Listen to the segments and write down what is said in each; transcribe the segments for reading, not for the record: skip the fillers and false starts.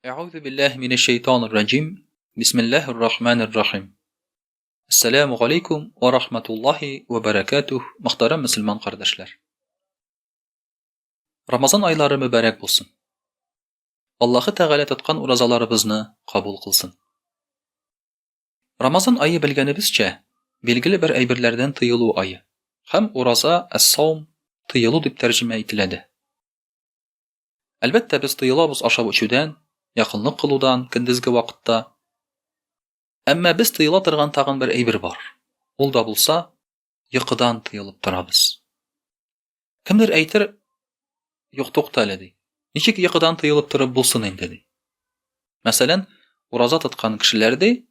Әгъузу биллаһи минәш шәйтанир раҗим. Бисмиллаһир рахманир рахим. Ассаламу алейкум ва рахматуллаһи ва баракатух, мөхтәрәм мөселман кардәшләр. Рамазан айлары мөбарәк булсын. Аллаһы Тәгалә тоткан уразаларыбызны кабул кылсын. Рамазан ае белгәнебезчә, билгеле бер әйберләрдән тыелу ае. Һәм ураза әс-саум тыелу дип тәрҗемә ителә дә. Әлбәттә, без тыелабыз ашау-эчүдән, якынлык кылудан көндезге вакытта. Әмма без тыела торган тагын бер әйбер бар. Ул да булса, йокыдан тыелып торабыз. Кемдер әйтер, юк, тукта әле, ди. Ничек йокыдан тыелып торып булсын инде, ди. Мәсәлән, ураза тоткан кешеләр, ди,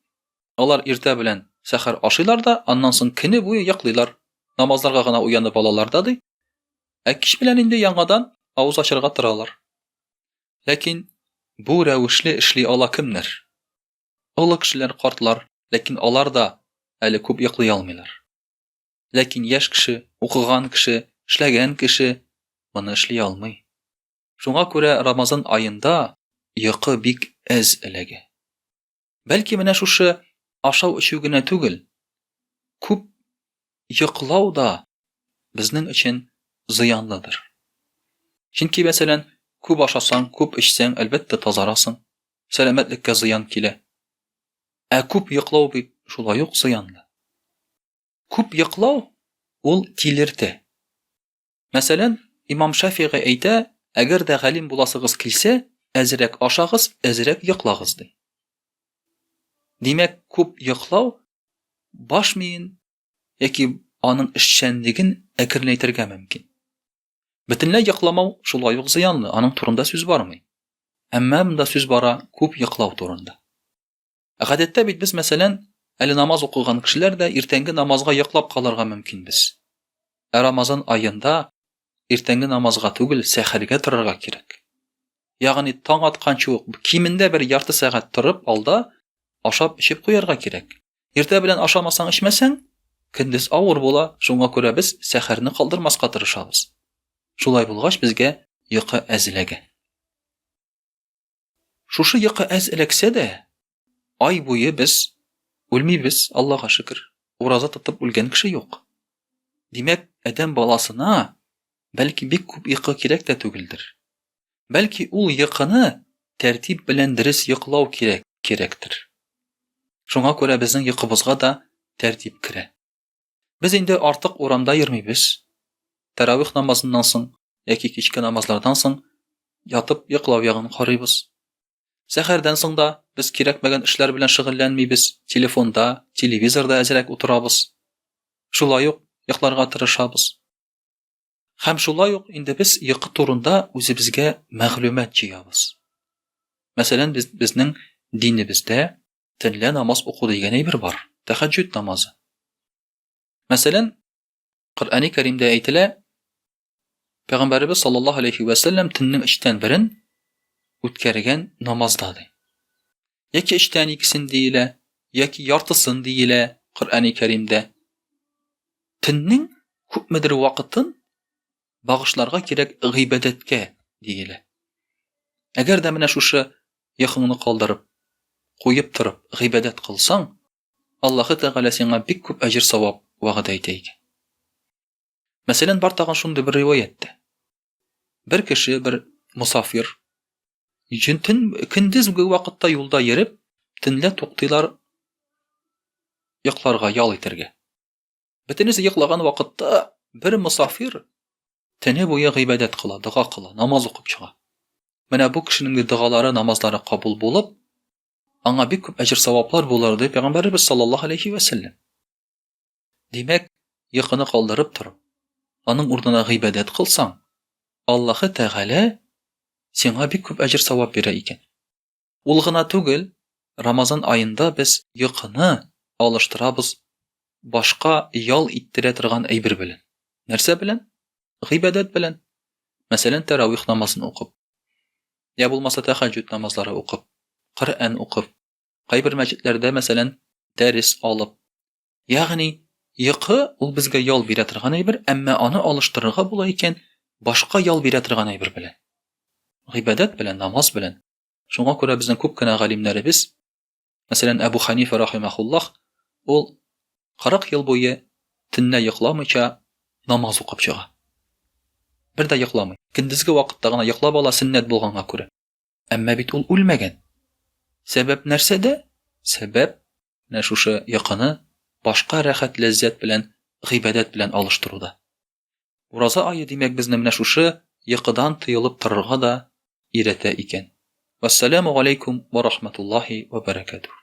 алар иртә белән сәхәр ашыйлар да, аннан соң көне буе йоклыйлар. Намазларга гына уянып алалар да, ди. Ә кич белән инде яңадан авыз ачарга торалар. Ләкин бу рәвешле эшли ала кемнәр? Олы кешеләр, картлар, ләкин алар да әле күп йоклый алмыйлар. Ләкин яшь кеше, укыган кеше, эшләгән кеше моны эшли алмый. Шуңа күрә Рамазан аенда йокы бик әз эләгә. Бәлки менә шушы ашау-эчү генә түгел, күп йоклау да безнең өчен зыянлыдыр. Чөнки, мәсәлән, күп ашасаң, күп эчсәң, әлбәттә, тазарасың, сәламәтлеккә зыян килә. Ә күп йоклау бит шулай ук зыянлы. Күп йоклау ул тилертә. Мәсәлән, имам Шәфигый әйтә, әгәр дә галим буласыгыз килсә, әзрәк ашагыз, әзрәк йоклагыз, ди. Димәк, күп йоклау баш миен яки аның эшчәнлеген әкренәйтергә мөмкин. Бөтенләй йокламау шулай ук зыянлы, аның турында сүз бармый. Әмма монда сүз бара күп йоклау турында. Гадәттә бит без, мәсәлән, әле намаз укыган кешеләр дә иртәнге намазга йоклап калырга мөмкинбез. Ә Рамазан аенда иртәнге намазга түгел, сәхәргә торырга кирәк. Ягъни таң атканчы ук кимендә бер ярты сәгать торып алда ашап эчеп куярга кирәк. Иртә белән ашамасаң, эчмәсәң, көндез авыр була, шуңа күрә без сәхәрне калдырмаска тырышабыз. Шулай булгач, безгә йокы әз эләгә. Шушы йокы әз эләксә дә, ай буе без үлмибез, Аллага шөкер. Ураза тотып үлгән кеше юк. Димәк, адәм баласына бәлки бик күп йокы кирәк тә түгелдер. Бәлки ул йокыны тәртип белән дөрес йоклау кирәк, кирәктер. Шуңа күрә безнең йокыбызга да тәртип керә. Без инде артык урамда йөрмибез. Тәравих намазыннан соң яки кичке намазлардан соң ятып йоклау ягын карыйбыз. Сәхәрдән соң да без кирәкмәгән эшләр белән шөгыльләнмибез, телефонда, телевизорда әзрәк утырабыз. Шулай ук йокларга тырышабыз. Һәм шулай ук инде без йокы турында үзебезгә мәгълүмат җыябыз. Мәсәлән, без, безнең динебездә төнлә намаз уку дигән әйбер бар, тәһәҗҗүд намазы. Мәсәлән, Коръәни Кәримдә әйтелә, Пәйгамбәребез саллаллаһу алейхи вә сәлләм төннең өчтән берен үткәргән намазда ди. Яки өчтән икесен диелә, яки яртысын диелә Коръәни Кәримдә. Төннең күпмедер вакытын багышларга кирәк гыйбадәткә диелә. Әгәр дә менә шушы йокыңны калдырып, куеп торып гыйбадәт кылсаң, Аллаһы Тәгалә сиңа бик күп әҗер-савап вәгъдә итә икән. Мәсәлән, бар тагын шундый бер риваять тә. Бер кеше, бер мосафир, төн, көндезге вакытта юлда йөреп, төнлә туктыйлар йокларга, ял итәргә. Бөтенесе йоклаган вакытта бер мосафир төне буе гыйбадәт кыла, дога кыла, намаз укып чыга. Менә бу кешенең дә догалары, намазлары кабул булып, аңа бик күп әҗер-саваплар булыр, ди Пәйгамбәребез саллаллаһу алейхи вә сәлләм. Димәк, йокыны калдырып торып, аның урынына гыйбадәт кылсаң, Аллаһы Тәгалә сиңа бик күп әҗер-савап бирә икән. Ул гына түгел, Рамазан аенда без йокыны алыштырабыз башка ял иттерә торган әйбер белән. Нәрсә белән? Гыйбадәт белән. Мәсәлән, тәравих намазын укып, я булмаса тәхәҗҗүд намазлары укып, Коръән укып, кайбер мәчетләрдә, мәсәлән, дәрес алып. Ягъни, йокы ул безгә ял бирә торган әйбер, әмма аны алыштырырга була икән башка ял бирә торган әйбер белән. Гыйбадәт белән, намаз белән. Шуңа күрә безнең күп кенә галимнәребез, мәсәлән, Әбу Ханифа рахимахуллах, ул 40 ел буе төнлә йокламыйча намаз укып чыга. Бер дә йокламый. Көндезге вакытта гына йоклап ала сөннәт булганга күрә. Әмма бит ул үлмәгән. Сәбәп нәрсәдә? Сәбәп менә шушы йокыны башка рәхәт ләззәт белән, гыйбадәт белән алыштыруда. Ураза ае, димәк, безне менә шушы йокыдан тыелып торырга да өйрәтә икән. Вәссәламү галәйкүм вә рахматуллаһи вә бәрәкәтүһ.